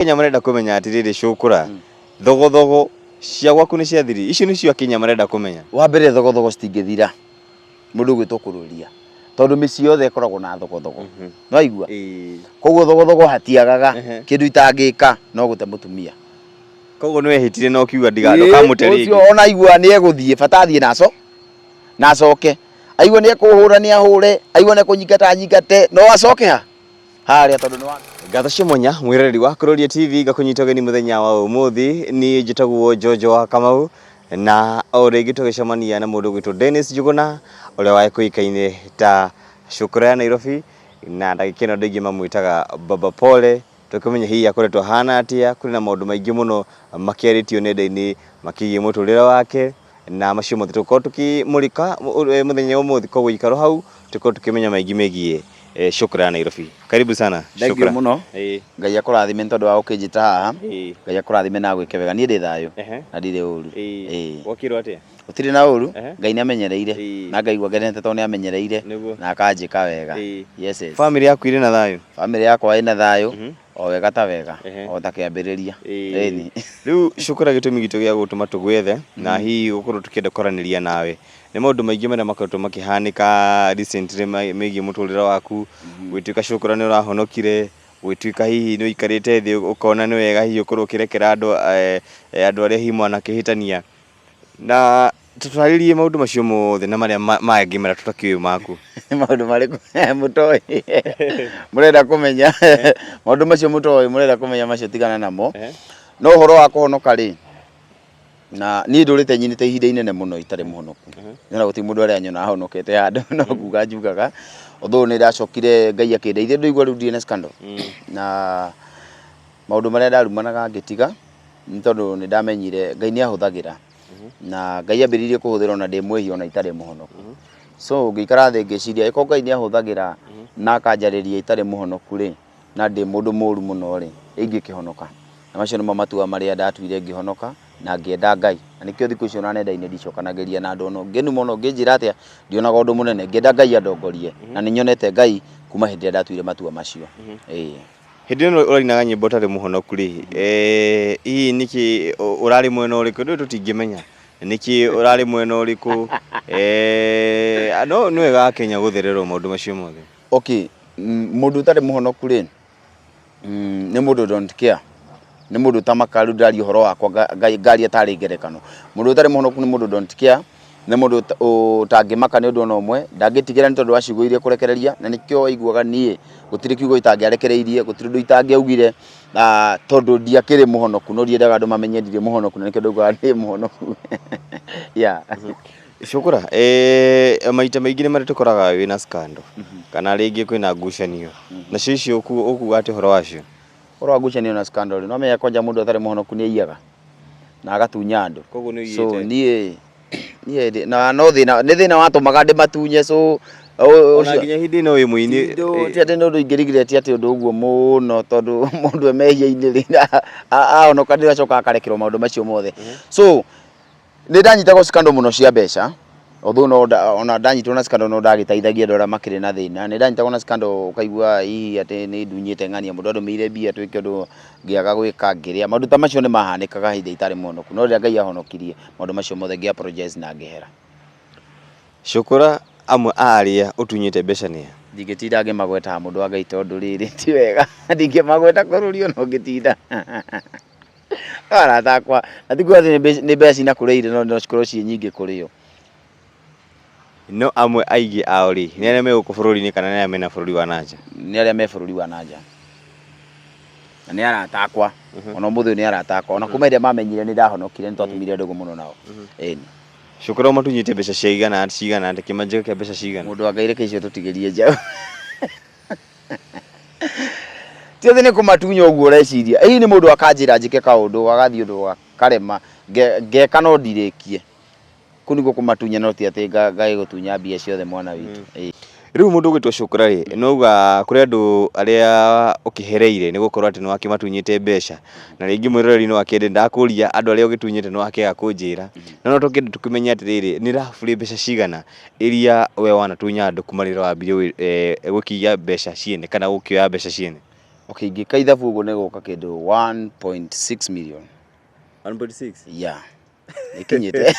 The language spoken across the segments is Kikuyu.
Kenya marenda kũmenya atĩrĩrĩ Cũkũra, thogothogo cia gwaku nĩ ciathirire? Icio nĩcio Akenya marenda kũmenya. Wa mbere thogothogo citingĩthira mũndũ ũgwĩtwo kũrũria tondũ mĩciĩ yothe ĩkoragwo na thogothogo nĩwaigua? Koguo thogothogo hatiagaga kĩndũ itangĩka no gũte mũtumia. Koguo nĩwehĩtire na ũkiuga ndũkamũte rĩngĩ. Ũcio ona aigua nĩ egũthiĩ bata athiĩ na na acoke aigua nĩ ekũhũra nĩ ahũre aigua nĩ ekũnyingata anyingate no acoke ha harĩa tondũ nĩ wa Ngatho cia mwanya mwĩroreri wa Kuroria TV ngakũnyita ũgeni mũthenya wa ũmũthĩ. Niĩ njĩtagwo Jojo wa Kamau na o rĩngĩ tũgĩcemania na mũndũ ũgwĩtwo Dennis Njuguna ũrĩa wakĩũĩkaine ta Cũkũra ya Nairobi na ndagĩka ĩno andũ aingĩ mamwĩtaga Baba Pole. Tũkĩmenya hihi akoretwo ahana atĩa, kũrĩ na maũndũ maingĩ mũno makĩarĩtio nenda-inĩ makĩgiĩ mũtũrĩre wake na macio mothe tũgũkorwo tũkĩmũrĩka mũthenya wa ũmũthĩ. Koguo ikara hau tũkorwo tũkĩmenya maingĩ megiĩ Shukra ya Nairobi. Karibu sana Thank you Shukra. Mũno. Ngai akũrathime nĩ tondũ wa gũkĩnjĩta haha. Ngai akũrathime na agwĩke wega. Niĩ ndĩ thayũ na ndirĩ ũru. Gwakĩrwo atĩa? Gũtirĩ na ũru. Ngai nĩ amenyereire na ngaigua ngenete tondũ nĩ amenyereire na akanjĩka wega. Yes. Family yaku ĩrĩ na thayũ? Family yakwa ĩna thayũ o wega ta wega o ta kĩambĩrĩria. Ĩni. Rĩu Shukra, gĩtũmi gitũ gĩa gũtũma tũgwethe na hihi gũkorwo tũkĩenda kwaranĩria nawe nĩ maũndũ maingĩ marĩa makoretwo makĩhanĩka recently megiĩ mũtũrĩre waku. Gwĩtuĩka Shukra nĩ ũrahonokire, gwĩtuĩka hihi nĩ ũikarĩte thĩ ũkona nĩ wega hihi ũkorwo ũkĩrekera andũ andũ arĩa hihi mwanakĩhĩtania, na tũtarĩrie maũndũ macio mothe na marĩa mangĩ marĩa tũtakĩũĩ maku. Maũndũ marĩkũ mũtoĩ mũrenda kũmenya? Maũndũ macio mũtoĩ mũrenda kũmenya macio tigana namo. No ũhoro wa kũhonoka rĩ, na niĩ ndũrĩte nyinĩte ihinda inene mũno itarĩ mũhonoku. Nĩona gũtirĩ mũndũ arĩa nyona ahonokete handũ no kuga njugaga. Although nĩ ndacokire Ngai akĩndeithia ndũigua rĩu ndirĩ na scandal. Na maũndũ marĩa ndarumanaga ngĩtiga nĩ tondũ nĩ ndamenyire Ngai nĩ ahũthagĩra. Na Ngai ambĩrĩirie kũhũthĩra ona ndĩ mwĩhia ona itarĩ mũhonoku. So ngĩikara thĩ ngĩciria ĩkorwo Ngai nĩ ahũthagĩra na akanjarĩria itarĩ mũhonoku rĩ, na ndĩ mũndũ mũru mũno rĩ, ingĩkĩhonoka. Na macio nĩmo matua marĩa ndatuire ngĩhonoka na ngĩenda Ngai. Na nĩkĩo thikũ ici ona nenda-inĩ ndicokanagĩria na andũ ona ũngĩnuma ona ũngĩnjĩra atĩa ndionaga ũndũ mũnene. Ngĩenda Ngai andongorie na nĩ nyonete Ngai kuma hĩndĩ ĩrĩa ndatuire matua macio. Ĩĩ. Hĩndĩ ĩno ũrainaga nyĩmbo ũtarĩ mũhonoku rĩ, hihi nĩkĩ ũrarĩ mwena ũrĩkũ? Ndũĩ tũtingĩmenya nĩkĩ ũrarĩ mwena ũrĩkũ. No nĩ wega Kenya gũthererwo maũndũ macio mothe. Okay, mũndũ ũtarĩ mũhonoku rĩ, nĩ mũndũ don't care. Nĩ mũndũ ũtamakaga. Rĩu ndĩraria ũhoro wakwa ngaria tarĩ ngerekano. Mũndũ ũtarĩ mũhonoku nĩ mũndũ don't care, nĩ mũndũ ũtangĩmaka nĩ ũndũ ona ũmwe, ndangĩtigĩra nĩ tondũ wa ciugo iria ekũrekereria, na nĩkĩo waiguaga niĩ gũtirĩ kiugo itangĩarekereirie, gũtirĩ ũndũ itangĩaugire, tondũ ndiakĩrĩ mũhonoku, no ndiendaga andũ mamenye ndirĩ mũhonoku, na nĩkĩo ndaugaga ndĩ mũhonoku. Yeah. Shukura, maita maingĩ nĩ marĩa tũkoraga wĩna scandal kana rĩngĩ kwĩna ngucanio, nacio icio ũkuga atĩa ũhoro wacio? Ũhoro wa ngucanio na scandal rĩ, no menya kwanja mũndũ atarĩ mũhonoku nĩ aiyaga na agatunya andũ. Koguo nĩ So ũiyĩte? niĩ na no thĩna nĩ thĩna watũmaga ndĩmatunye so Ona nginya hĩndĩ ĩno wĩ mũini. Ti atĩ nĩ ũndũ ingĩregret atĩ ũndũ ũguo mũno tondũ mũndũ e mehia-inĩ rĩ, ahonoka nĩ acokaga akarekerwo maũndũ macio mothe. So nĩ ndanyitagwo scandal mũno cia mbeca, although no ona ndanyitwo na scandal no ndagĩteithagia andũ arĩa makĩrĩ na thĩna. Nĩ ndanyitagwo na scandal ũkaigua hihi atĩ nĩ ndunyĩte ng'ania mũndũ andũmĩire mbia twĩke ũndũ ngĩaga gwĩka ngĩrĩa. Maũndũ ta macio nĩ mahanĩkaga hĩndĩ ĩrĩa itarĩ mũhonoku, no rĩrĩa Ngai ahonokirie maũndũ macio mothe ngĩ apologize na ngĩhera. Shukura, amwe a arĩa ũtunyĩte mbeca nĩ a? Ndingĩtinda ngĩmagweta mũndũ wa Ngai tondũ rĩrĩ ti wega, ndingĩmagweta bũrũri ona ũngĩtinda. No arata akwa, na ti kuga atĩ nĩ mbeca cinakũrĩire no no cikorwo ciĩ nyingĩ kũrĩ o. No amwe aingĩ ao rĩ, nĩ arĩa me gũkũ bũrũri-inĩ kana nĩ arĩa mena bũrũri wa nanja? Nĩ arĩa me bũrũri wa nanja. Na nĩ arata akwa, ona ũmũthĩ ũyũ nĩ arata akwa. Ona kuma hĩndĩ ĩrĩa mamenyire nĩ ndahonokire nĩ twatumire ndũgũ mũno nao. Ĩni. Shukura, ũmatunyĩte mbeca cigana cigana atĩa, kĩmanjĩka kĩa mbeca cigana? Mũndũ wa Ngai, reke icio tũtigĩrie njaũ. Ti atĩ nĩ kũmatunya ũguo ũreciria. Hihi nĩ mũndũ akanjĩra njĩke kaũndũ, gagathiĩ ũndũ gakarema, ngeka no ndirĩkie. Kũu nĩkuo kũmatunya no ti atĩ ngagĩgũtunya mbia ciothe mwana witũ. Ĩĩ. Rĩu mũndũ ũgwĩtwo Shukra rĩ, nĩ auga kũrĩ andũ arĩa ũkĩhereire nĩ gũkorwo atĩ nĩ wakĩmatunyĩte mbeca, na rĩngĩ mwĩroreri no akĩende ndakũria andũ arĩa ũgĩtunyĩte no akĩaga kũnjĩra, no no tũkĩende tũkĩmenye atĩrĩrĩ, nĩ roughly mbeca cigana iria we wanatunya andũ kuma rĩrĩa wambirie gũkĩiya mbeca ciene kana gũkĩoya mbeca ciene? Okay, ingĩka ithabu ũguo nĩ gũka kĩndũ 1.6 million. 1.6 Yeah. Ĩkinyĩte.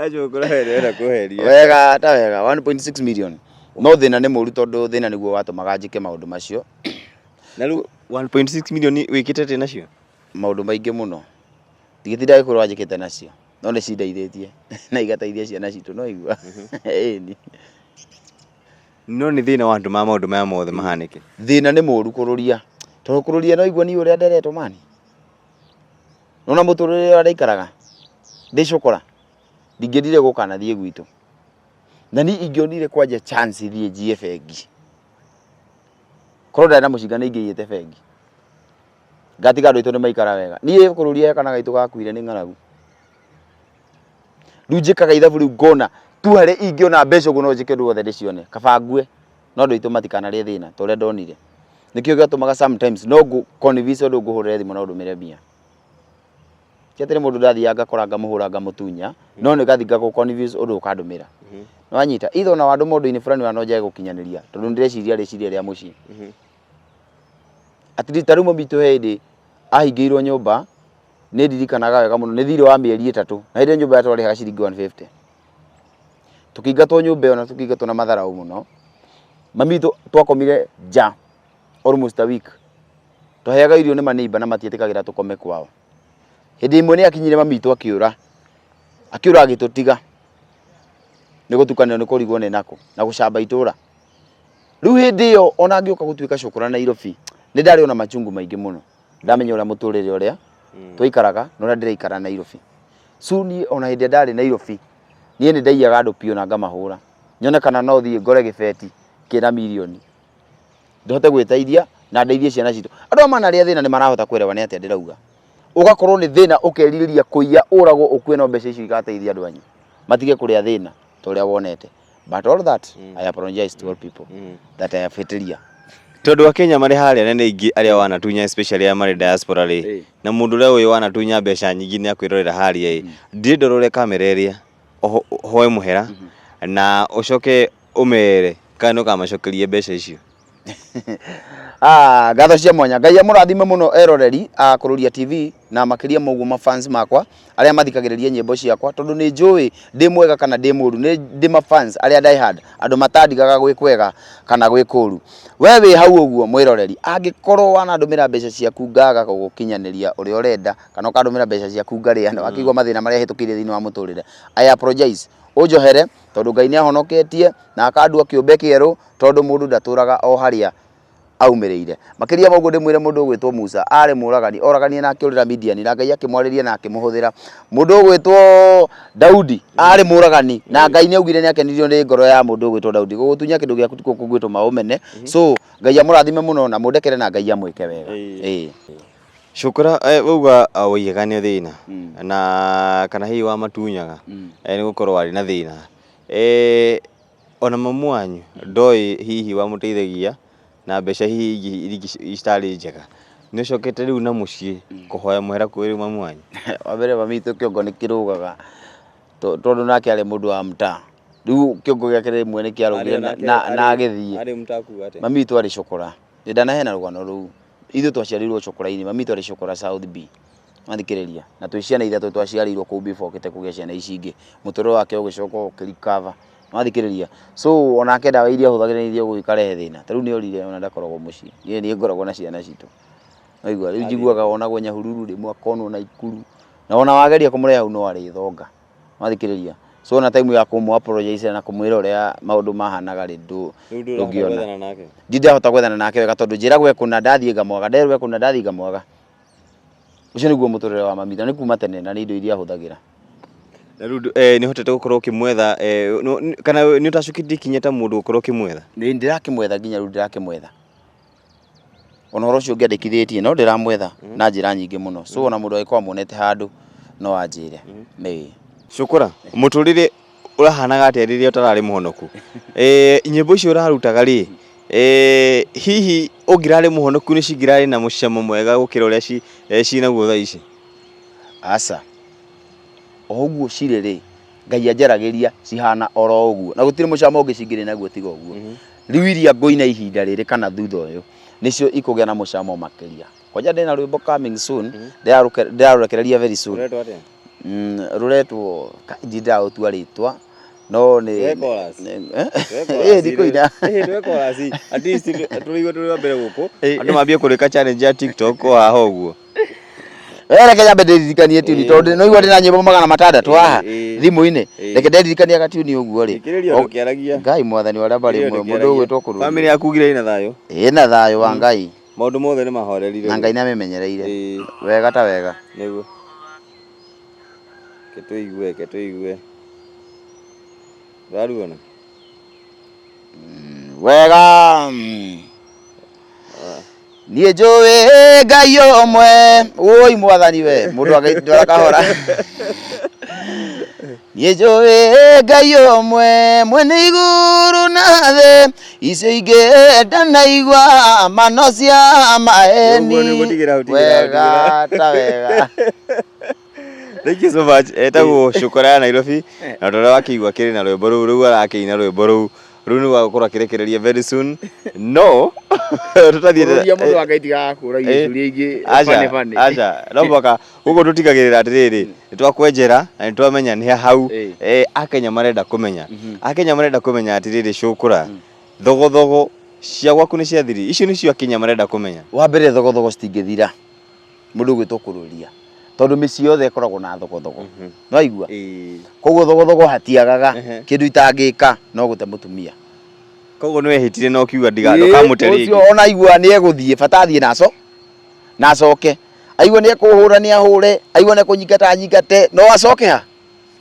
Acio kũra wenda kũheria. Wega ta wega 1.6 million. No thĩna nĩ mũru tondũ thĩna nĩguo watũmaga njĩke maũndũ macio. Na rĩu 1.6 million wĩkĩte atĩa nacio? Maũndũ maingĩ mũno. Ndigĩtinda ngĩkwĩra njĩkĩte nacio. No nĩ cindeithĩtie na igateithia ciana citũ no igua. Ĩni. No nĩ thĩna watũmaga maũndũ maya mothe mahanĩke. Thĩna nĩ mũru kũrũria. Tondũ kũrũria no igua niĩ ũrĩa nderetwo mani. Nona mũtũrĩre ũrĩa ndaikaraga ndĩ cũkũra ndingĩendire gũkanathiĩ gwitũ. Na niĩ ingĩonire kwanja chance thiĩ njiye bengi. Korwo ndarĩ na mũcinga nĩ ingĩiyĩte bengi. Ngatiga andũ aitũ nĩ maikara wega. Niĩ kũrũria he kana gaitũ gakuire nĩ ng'aragu. Rĩu njĩkaga ithabu rĩu ngona tu harĩa ingĩona mbeca ũguo no njĩke ũndũ wothe ndĩcione. Kaba ngue no andũ aitũ matikanarĩe thĩna ta ũrĩa ndonire. Nĩkĩo gĩatũmaga sometimes no ngũ convince ũndũ ngũhũrĩre thimũ na ũndũmĩre mbia. Ti atĩ nĩ mũndũ ndathiaga ngakora ngamũhũra ngamũtunya, no nĩ ngathiĩ ngagũ convince ũndũ ũkandũmĩra. Nĩwanyita? Either ona wandũma ũndũ-inĩ fulani ona no njage gũkinyanĩria tondũ nĩndĩreciria rĩciria rĩa mũciĩ. At least ta rĩu mami witũ he hĩndĩ ahingĩirwo nyũmba, nĩ ndirikanaga wega mũno, nĩ thirĩ wa mĩeri ĩtatũ, na hĩndĩ ĩyo nyũmba ĩyo twarĩhaga ciringi 150. Tũkĩingatwo nyũmba ĩyo na tũkĩingatwo na matharaũ mũno. Mami witũ twakomire nja almost a week. Twaheaga irio nĩ maneighbour na matietĩkagĩra tũkome kwao. Hĩndĩ ĩmwe nĩ akinyire mami witũ akĩũra, akĩũra agĩtũtiga nĩ gũtukanĩrwo nĩ kũrigwo nĩ nakũ na gũcamba itũra. Rĩu hĩndĩ ĩyo ona ngĩũka gũtuĩka cũkũra Nairobi, nĩ ndarĩ ona machungu maingĩ mũno. Ndamenya ũrĩa mũtũrĩre ũrĩa twaikaraga na ũrĩa ndĩraikara Nairobi. So niĩ ona hĩndĩ ĩrĩa ndarĩ Nairobi, niĩ nĩ ndaiyaga andũ biũ na ngamahũra. Nyone kana no thiĩ ngore gĩbeti kĩna mirioni. Ndote gwĩteithia na ndeithie ciana citũ. Andũ aya manarĩa thĩna nĩ marahota kuelewa nĩ atĩa ndĩrauga. Ũgakorwo nĩ thĩna ũkerirĩria kũiya ũragwo ũkue no mbeca icio igateithia andũ anyu. Matige kũrĩa thĩna ta ũrĩa wonete. But all that, I apologize to all people that I have hĩtĩria. Tondũ akenya marĩ harĩa na nĩ aingĩ arĩa wanatunya especially arĩa marĩ diaspora rĩ, na mũndũ ũrĩa ũyũ wanatunya mbeca nyingĩ nĩ akwĩrorera harĩa ĩ, ndĩrenda ũrore kamera ĩrĩa ũhoe mũhera na ũcoke ũmere kana nĩ ũkamacokeria mbeca icio. Ah, ngatho cia mwanya Ngai amũrathime mũno eroreri a Kũrũria TV na makĩria ma ũguo mafans makwa arĩa mathikagĩrĩria nyĩmbo ciakwa tondũ nĩ njũĩ ndĩ mwega kana ndĩ mũru, nĩ ndĩ mafans arĩa die hard, andũ matandigaga gwĩ kwega kana gwĩ kũru. We wĩ hau ũguo mwĩroreri, angĩkorwo wanandũmĩra mbeca ciaku ngaga gũgũkinyanĩria ũrĩa ũrenda kana ũkandũmĩra mbeca ciaku ngarĩa na wakĩigua mathĩna marĩa hĩtũkĩire thĩinĩ wa mũtũrĩre, I apologize, ũnjohere tondũ Ngai nĩ ahonoketie na akandua kĩũmbe kĩerũ tondũ mũndũ ndatũraga o harĩa aumĩrĩire. Makĩria ma ũguo ndĩmwĩre mũndũ ũgwĩtwo Musa arĩ mũragani, oraganie na akĩũrĩra Midiani na Ngai akĩmwarĩria na akĩmũhũthĩra. Mũndũ ũgwĩtwo Daudi arĩ mũragani na Ngai nĩ augire nĩ akenirio nĩ ngoro ya mũndũ ũgwĩtwo Daudi. Gũgũtunya kĩndũ gĩaku tikuo kũngĩtũma ũmene. So Ngai amũrathime mũno na mũndekere na Ngai amwĩke wega. Ĩĩ. Cukura wauga waiyaga nĩ thĩna na kana hihi wamatunyaga nĩ gũkorwo warĩ na thĩna. Ona mamu wanyu ndoĩ hihi wamũteithagia na mbeca hihi ingĩ ingĩ citarĩ njega. Nĩ ũcokete rĩu na mũciĩ kũhoya mũhera kwĩ rĩu mamu wanyu? Wa mbere mami witũ kĩongo nĩ kĩrũgaga tondũ nake arĩ mũndũ wa mtaa. Rĩu kĩongo gĩake rĩmwe nĩ kĩarũgire na agĩthiĩ. Arĩ mtaa kuga atĩa? Mami witũ arĩ cũkũra. Nĩ ndanaheana rũgano rũu. Ithuĩ twaciarĩirwo cũkũra-inĩ, mami witũ arĩ cũkũra South B. Wathikĩrĩria, na twĩ ciana ithatũ twaciarĩirwo kũu before okĩte kũgĩa ciana ici ingĩ. Mũtũrĩre wake ũgĩcoka ũkĩ recover. Wathikĩrĩria, so onake ndawa iria ahũthagĩra nĩ ithiaga ikarehe thĩna. Ta rĩu nĩ orire ona ndakoragwo mũciĩ. Niĩ nĩ ngoragwo na ciana citũ. Waigua, rĩu njiguaga onagwo Nyahururu rĩmwe akonwo Naikuru. Na ona wageria kũmũrehe hau no arĩthonga. Wathikĩrĩria, so ona time ya kũmũ apologize na kũmwĩra ũrĩa maũndũ mahanaga rĩ, ndũngĩona. Ndindahota gwethana nake wega tondũ njĩragwo e kũna ndathiĩ ngamwaga, nderwo e kũna ndathiĩ ngamwaga. Ũcio nĩguo mũtũrĩre wa mami, na nĩ kuma tene na nĩ indo iria ahũthagĩra. Na rĩu nĩ ũhotete gũkorwo ũkĩmwetha kana nĩ ũtacũkĩtie ikinya ta mũndũ gũkorwo ũkĩmwetha? Nĩ ndĩrakĩmwetha nginya rĩu ndĩrakĩmwetha. Ona ũhoro ũcio ũngĩandĩkithĩtie no ndĩramwetha na njĩra nyingĩ mũno. So ona mũndũ angĩkorwo amuonete handũ no anjĩre. Ĩĩ. Cũkũra, mũtũrĩre ũrahanaga atĩa rĩrĩa ũtararĩ mũhonoku? Nyĩmbo icio ũrarutaga rĩ, hihi ũngĩrarĩ mũhonoku nĩ cingĩrarĩ na mũcamo mwega gũkĩra ũrĩa cinaguo thaa ici? Aca. O ũguo cirĩ rĩ, Ngai anjaragĩria cihana oro ũguo. Na gũtirĩ mũcamo ũngĩ cingĩrĩ naguo tiga ũguo. Rĩu iria ngũina ihinda rĩrĩ kana thutha ũyũ, Nĩcio ikũgĩa na mũcamo makĩria. Kwanja ndĩna rwĩmbo coming soon, ndĩrarũrekereria very soon. Rũretwo atĩa? Rũretwo, ndirĩ ndĩraũtua rĩtwa, no nĩ Tũhe chorus. Eh? Tũhe Ĩ, chorus. ndikũina. Ĩ, tũhe chorus. At least tũrĩigue tũrĩ wa mbere gũkũ. Ĩ. Andũ mambie kũrĩka challenge ya TikTok o haha ũguo. We reke nyambe ndĩririkanie tuni tondũ no igua ndĩna nyĩmbo 600 haha thimũ-inĩ. Reke nderirikania gatuni ũguo rĩ. Thikĩrĩria ũndũ kĩaragia. Ngai mwathani wa arĩa marĩ muoyo, mũndũ ũgwĩtwo kũrũria. Famĩlĩ yaku ugire ĩna thayũ? Ĩna thayũ wa Ngai. Maũndũ mothe nĩ mahoreri rĩu. Na Ngai nĩ amĩmenyereire. Wega ta wega. Nĩguo. Reke tũigue, reke tũigue. Ndũraruona? Wega. Niĩ njũĩ Ngai ũmwe, wũi mwathani we, mũndũ agĩtwara kahora. Niĩ njũĩ Ngai ũmwe, mwene igũrũ na thĩ, icio ingĩ ndanaigua mano cia maheni. Ũguo nĩguo tigĩra hau, tigĩra hau, Wega ta wega. Thank you so much. Etagwo Cũkũra ya Nairobi na ũndũ ũrĩa wakĩigua kĩrĩ na rwĩmbo rũu rĩu arakĩina rwĩmbo rũu rĩu nĩ wagũkorwo akĩrekereria very soon no tũtathiĩte Kũrũria mũndũ wa Ngai tigaga kũragia ciũria ingĩ aca funny funny. aca no mũhaka gũkũ tũtigagĩrĩra atĩrĩrĩ nĩ twakwenjera na nĩ twamenya nĩ hau Akenya marenda kũmenya Akenya marenda kũmenya atĩrĩrĩ Cũkũra thogothogo cia gwaku nĩ ciathirire icio nĩcio Akenya marenda kũmenya. Wa mbere thogothogo citingĩthira. Mũndũ ũgwĩtwo kũrũria tondũ mĩciĩ yothe ĩkoragwo na thogothogo nĩwaigua koguo thogothogo hatiagaga kĩndũ itangĩka no gũte mũtumia. Koguo nĩwehĩtire na ũkiuga ndũkamũte rĩngĩ. Ũcio ona aigua nĩ egũthiĩ bata athiĩ na aco na acoke aigua nĩ ekũhũra nĩ ahũre aigua nĩ ekũnyingata anyingate no acoke ha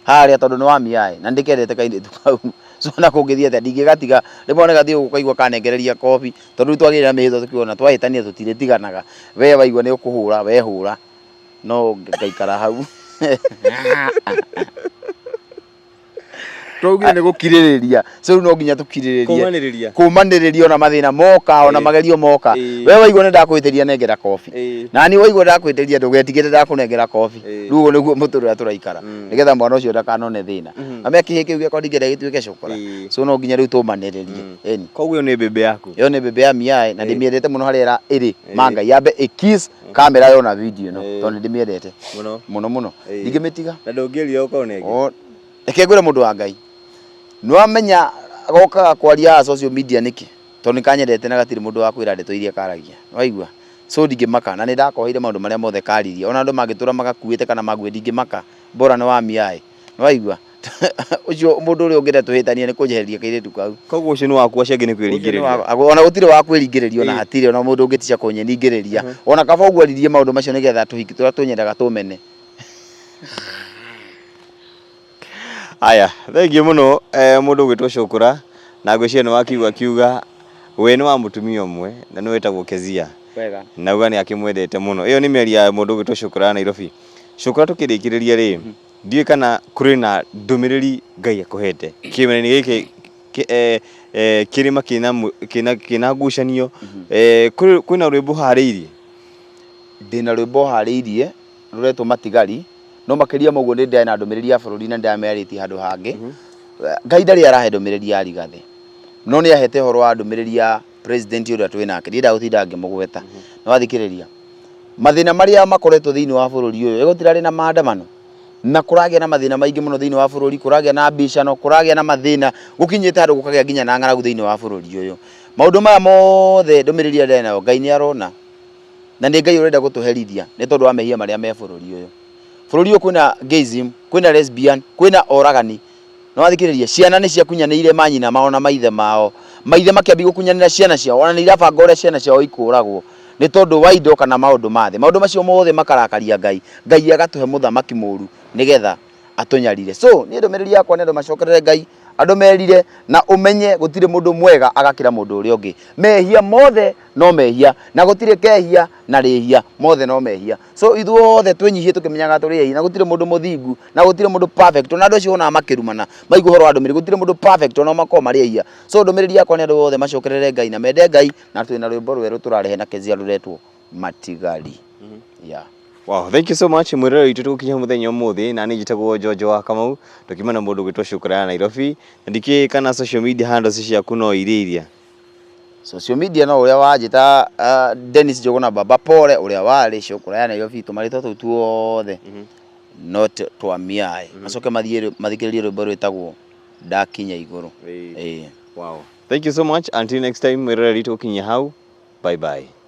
harĩa tondũ nĩ wa miaĩ na ndĩkendete kairĩtu kau so na kũngĩthiĩ atĩa ndingĩgatiga rĩmwe nĩ gathiĩ ũkaigua kanengereria kobi tondũ rĩu twagĩire na mĩhĩtwa tũkiona twahĩtania tũtirĩtiganaga we waigua nĩ ũkũhũra we hũra no ngaikara hau twaugire nĩ gũkirĩrĩria so rĩu no nginya tũkirĩrĩrie Kũmanĩrĩria. kũmanĩrĩria ona mathĩna moka ona magerio moka we waigua nĩ ndakwĩtĩria nengera kobi na niĩ waigua ndakwĩtĩria ndũgetigĩre ndakũnengera kobi rĩu ũguo nĩguo mũtũrĩre ũrĩa tũraikara nĩgetha mwana ũcio ndakanone thĩna amenya kĩhĩ kĩu gĩakwa ndingĩenda gĩtuĩke cũkũra so no nginya rĩu tũmanĩrĩrie ĩni. Koguo ĩyo nĩ mbĩmbĩ yaku? Ĩyo nĩ mbĩmbĩ ya miaĩ na ndĩmĩendete mũno harĩa ĩrĩ ma Ngai yambe ĩ kiss kamera yona video ĩno tondũ nĩ ndĩmĩendete Mũno. mũno mũno ndingĩmĩtiga. Na ndũngĩrira ũkorwo na ĩngĩ? Reke ngwĩre mũndũ wa Ngai, nĩwamenya gokaga kwaria haha social media nĩkĩ? Tondũ nĩkanyendete na gatirĩ mũndũ wa kwĩra ndeto iria karagia, nĩwaigua? So ndingĩmaka na nĩndakoheire maũndũ marĩa mothe karirie, ona andũ mangĩtũra magakuĩte kana mague ndingĩmaka, bora nĩ wa miaĩ, nĩwaigua? Ũcio mũndũ ũrĩa ũngĩenda tũhĩtanie nĩ kũnjehereria kairĩtu kau. Koguo ũcio nĩ waku acio angĩ nĩ Ũcio nĩ kwĩringĩrĩria? wa- ona gũtirĩ wa kwĩringĩrĩria ona hatirĩ ona mũndũ ũngĩtica kũnyĩringĩrĩria, ona kaba ũguo aririe maũndũ macio nĩgetha tũhiki tũrĩa tũnyendaga tũmene. Aya, thengiũ mũno eh, mũndũ ũgwĩtwo Cũkũra na ngwĩciria nĩ wakiuga akiuga we nĩ wa mũtumia ũmwe na nĩ wĩtagwo Kezia Wega. na uga nĩ akĩmwendete mũno. Ĩyo nĩ mĩario ya mũndũ ũgwĩtwo Cũkũra wa Nairobi. Cũkũra tũkĩrĩkĩrĩria rĩ, ndiũĩ kana kũrĩ na ndũmĩrĩri Ngai akũhete kĩmera-inĩ gĩkĩ eh, eh, kĩrĩma kĩna kĩna kĩna ngucanio eh, kwĩna rwĩmbo ũharĩirie? Ndĩna rwĩmbo harĩirie rũretwo Matigari, no makĩria ma ũguo nĩ ndĩrarĩ na ndũmĩrĩri ya bũrũri na ndĩramĩarĩtie handũ hangĩ. Ngai ndarĩ arahe ndũmĩrĩri ya Rigathĩ, no nĩ ahete ũhoro wa ndũmĩrĩri ya president ũrĩa twĩ nake, ndiendaga gũtinda ngĩmũgweta. Nĩ wathikĩrĩria? Mathĩna marĩa makoretwo thĩinĩ wa bũrũri ũyũ, ĩ gũtirarĩ na maandamano? Na kũragĩa na mathĩna maingĩ mũno thĩinĩ wa bũrũri, kũragĩa na mbicano, kũragĩa na mathĩna, gũkinyĩte handũ gũkagĩa nginya na ng'aragu thĩinĩ wa bũrũri ũyũ. Maũndũ maya mothe ndũmĩrĩri ĩrĩa ndĩrĩ nayo, Ngai nĩ arona. Na nĩ Ngai ũrenda gũtũherithia nĩ tondũ wa mehia marĩa me bũrũri ũyũ. Bũrũri ũyũ kwĩna gayism, kwĩna lesbian, kwĩna oragani. Nĩ wathikĩrĩria? Ciana nĩ ciakunyanĩire manyina mao na maithe mao. Maithe makĩambia gũkunyanĩra ciana ciao. Ona nĩ irabanga ũrĩa ciana ciao ikũragwo nĩ tondũ wa indo kana maũndũ ma thĩ. Maũndũ macio mothe makarakaria Ngai. Ngai agatũhe mũthamaki mũru nĩgetha atũnyarire. So niĩ ndũmĩrĩri yakwa nĩ andũ macokerere Ngai, andũ merire na ũmenye gũtirĩ mũndũ mwega agakĩra mũndũ ũrĩa ũngĩ. Mehia mothe no mehia na gũtirĩ kehia na rĩhia, mothe no mehia. So ithuothe twĩnyihie tũkĩmenyaga tũrĩ ehia na gũtirĩ mũndũ mũthingu na gũtirĩ mũndũ perfect. Ona andũ acio wonaga makĩrumana maigua ũhoro wa ndũmĩrĩri, gũtirĩ mũndũ perfect ona o makoragwo marĩ ehia. So ndũmĩrĩri yakwa nĩ andũ othe macokerere Ngai na mende Ngai na twĩna rwĩmbo rwerũ tũrarehe na Kezia rũretwo Matigari. Yeah. Wow, thank you so much mwĩrore witũ tũgũkinya mũthenya ũmũthĩ na niĩ njĩtagwo George wa Kamau tũkiuma na mũndũ ũgwĩtwo Shukra ya Nairobi na ndikĩũĩ kana social media handles ciaku no iria iria. Social media no ũrĩa wanjĩta Dennis Njũgũna Baba Pole ũrĩa warĩ Cũkũra ya Nairobi tũmarĩtwa tũu tuothe no twa miaĩ. Macoke mathiĩ mathikĩrĩrie rwĩmbo rwĩtagwo Ndakinya Igũrũ. Ĩĩ. Wow. Thank you so much. Until next time, mwĩroreri tũgũkinyia hau. Bye bye.